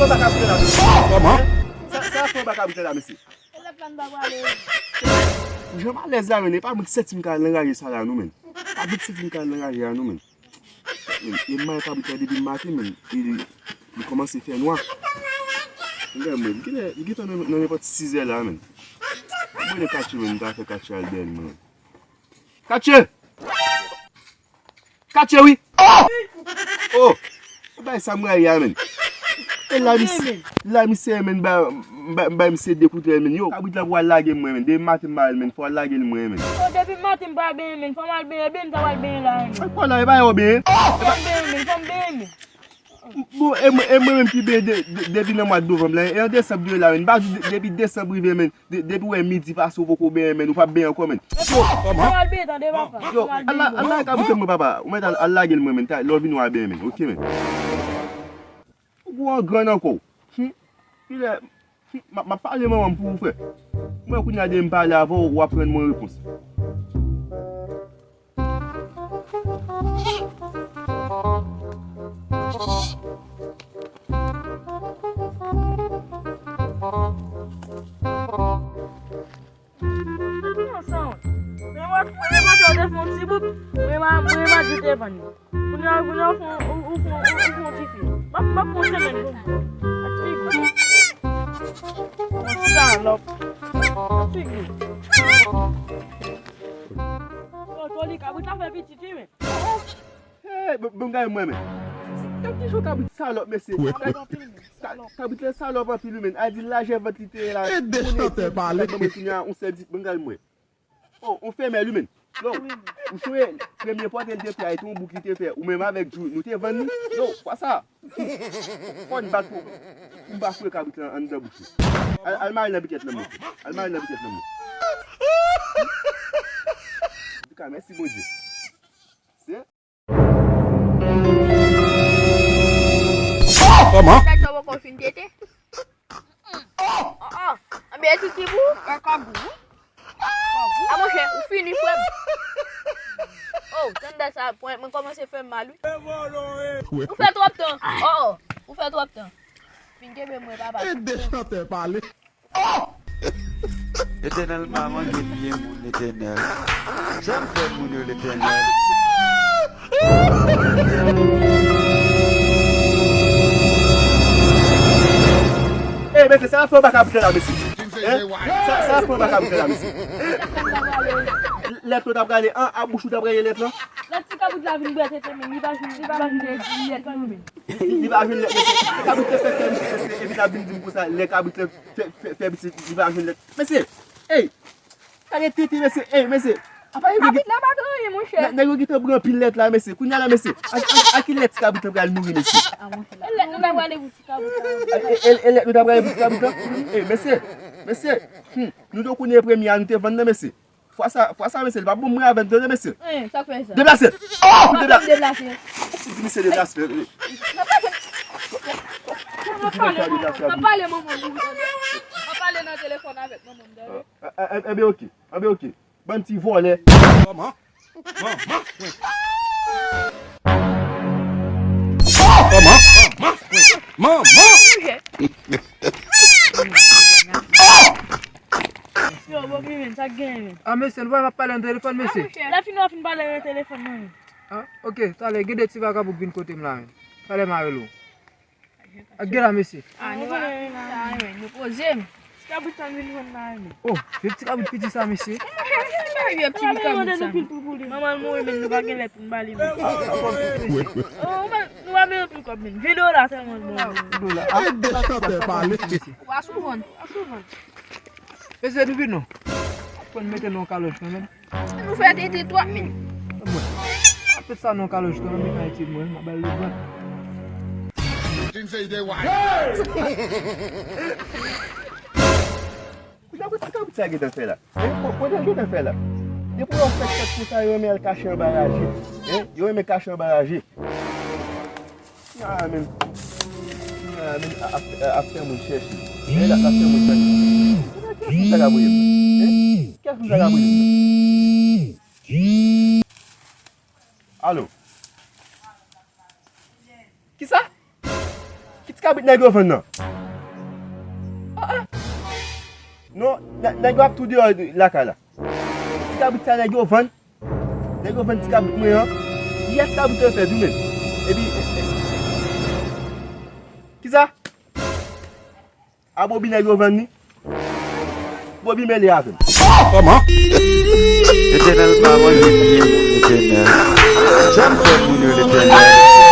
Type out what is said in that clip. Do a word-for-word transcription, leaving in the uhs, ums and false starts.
Fè w pa ka boule la, mesye. Kòman? Sa, sa fè w pa ka boule la, mesye. Elèv la n pa prale. Jan m alèz la, men, e pa mwen ki sèti m ka al nan raje sa la, non, men. Pa mwen ki sèti m ka al nan raje a, non, men. Men, e m mare kabrit la depi maten, men. E li, li kòmanse fè nwa. Gade, men, li genlè, li gentan nan, nan nenpòt sizè la, men. Mwen, le Katye, men, m ta fè Katye al dèyè m, men. Katye! Katye, wi! Oh! Oh! Ou bay sa m rayi a, men. E la, misye, la, misye, men, ba, ba, ba, misye de kout, men. Yo, kabrit la pou al lage m, men. Depi maten m pa wè l, men. Fò al lage l, mwen, men. Oh, depi maten m pa benyen, men. Fò m al benyen, benyen m ta pral benyen la, men. Fò la, e pa yo benyen. Fò m benyen, men. Fò m benyen, men. Bon, e mwen, e mwen menm ki benyen de, de, depi nan mwa novanm la, e an desanm nou ye la, men. M pa di de, depi desanm rive, men. De, depi w wè midi pase, ou poko benyen, men, ou p ap benyen ankò, men. Yo, kòman? Al benyen, tande, papa. Yo, al la, al lage kabrit mwen, papa. Ou mèt al, al lage l mwen, men. Lè w vini, w a benyen, men. Oke, men. Ou gwo an grann ankò. Hmm. Kilè, hmm, m ap, m ap pale manman m pou ou, frè. Mwen, kounye a, depi m pale avè w, w ap rann mwen repons. Mwen, mwen, mwen, mwen, mwen te fè yon ti bout, mwen, mwen, mwen, mwen, mwen te vann li. Kounye a, kounye a, ou fè, ou, ou fè, ou, ou fè yon ti fi. M ap, m ap pran semèn pou mwen. Ak figi. Yon salòp. Ak figi. Yo, Tony, kabrit la fè pitit, wi, men. Hey, bon, bon, gade mwen, men. Gade ki jan kabrit salòp, mesye. Salòp anpil, men. Ka-, kabrit la salòp anpil, wi, men. A di lajè vant li te ye la. E de chantè pale. Ban mwen kounye a, yon sèl di, bon, gade mwen. Oh, yon femèl, wi, men. Yo, ou sonje, premye pòte l te fè a, e te yon bouk li te fè. Ou menm avèk Djou, nou te vann li. Yo, fwa sa. Fò n bat pou, pou m pa foure kabrit la anndan bouch li. Al, al mare nan bikèt nan men. Al mare nan bikèt nan men. Antouka, mèsi Bondye. Se Kòman? Sa w poko fin tete? Oh, oh. Anben, e titi pou ou? Kaka pou ou? A, monchè, ou fini, frè m. Oh, tande sa, pwen, mwen kòmanse fè m mal, wi. Ou fè twòp tan. Oh, oh. Ou fè twòp tan. Fin kenbe mwen, papa. E de chantè pale. Letènèl pa manje pye moun, Letènèl. Sa m fè moun yo, Letènèl? Ey, mesye, sa fè w baka boutèy la, mesye. Hein? Sa, sa fè w baka boutèy la, mesye. Lèt ou t ap rale, an, a bouch ou t ap rale lèt lan? Lè ti kabrit la vin bwè tete, men li pa jwenn, li pa jwenn lèt lan, men. Li, li pa jwenn lèt, mesye. Kabrit te fè kè, mesye, epi l ap vin di m konsa, lè kabrit la fè, fè, fè pitit, li pa jwenn lèt. Mesye, ey, gade tete, mesye, ey, mesye. Apa yo gen. Kabrit la pa t anyen, monchè. Nè-, nèg yo gentan bwè anpil lèt la, mesye. Kounye a la, mesye, a, a, a ki lèt ti kabrit la pral nouri, mesye? E lèt nou ta prale pou ti kabrit la. E, e, e lèt nou ta prale pou ti kabrit la? Ey, mesye, mesye, hmm, nou te konnen premye a, nou te vann nan, mesye. Fwa sa, fwa sa, mesye, li pa bon mwen avè l, tande, mesye. Hein, sa k fè sa? Deplase! Oh! Deplase! Deplase. Ou di misye deplase. M ap pale, manman, m ap pale, manman, m ap pale nan telefòn avèk manman m, tande. Enben, oke. Enben, oke. Bann ti vòlè. Manman. Manman. Manman. Manman. Yo, Bobby, men, sa k genyen, men? A, mesye, nou pa m ap pale nan telefòn, mesye. Lè fini, w ap fin pale nan telefòn nan, men. A, oke, talè, gen de ti vakabon k vin kote m la, men. Talè, m a rele w. A, gen la, mesye. A, nou pa, sa, men, nou poze, men. Ti kabrit sa n vin jwenn la, men. Oh, vye ti kabrit piti sa, mesye. Vye ti kabrit sa, men. Manman l mouri, men nou pa gen lèt pou n ba li, men. Oh, nou pa, nou pa bezwen pil kòb, men. Ven dola sèlman, bon. Dola. A, de chantè pale. Ou pa souvan, ou pa souvan. Mesye, nou vin non. Aprann mete non kalòj kanmenm. Nou fè tete twòp, men. Mwen. Apèt sa non kalòj kanmenm, li pa itil mwen, m a bay lòt vant. Gade ti kabrit sa gentan fè la. Hein? Kote l gentan fè la? Depi yo fèk fèk konsa, yo renmen al kache anba raje. Hein? Yo renmen kache anba raje. Nyamen. Nyamen ap, ap fè moun chèche. Lè l ap, ap fè moun chèche. Kiyès sa k ap rele m nan? Hein? Kiyès sa k ap rele m nan? Alo? Kisa? Ki, Ti kabrit nèg yo vann nan. Ah, ah. Non, nè- nèg yo ap tou deyò lakay la. Ti kabrit sa nèg yo vann. Nèg yo vann ti kabrit mwen an. Yè ti kabrit yo fè tou menm. Epi, kisa? A Bobi nèg yo vann li. Bobi mele avè m. Kòman? Letènèl pa manje pye moun, Letènèl. Jan m fè moun yo, Letènèl.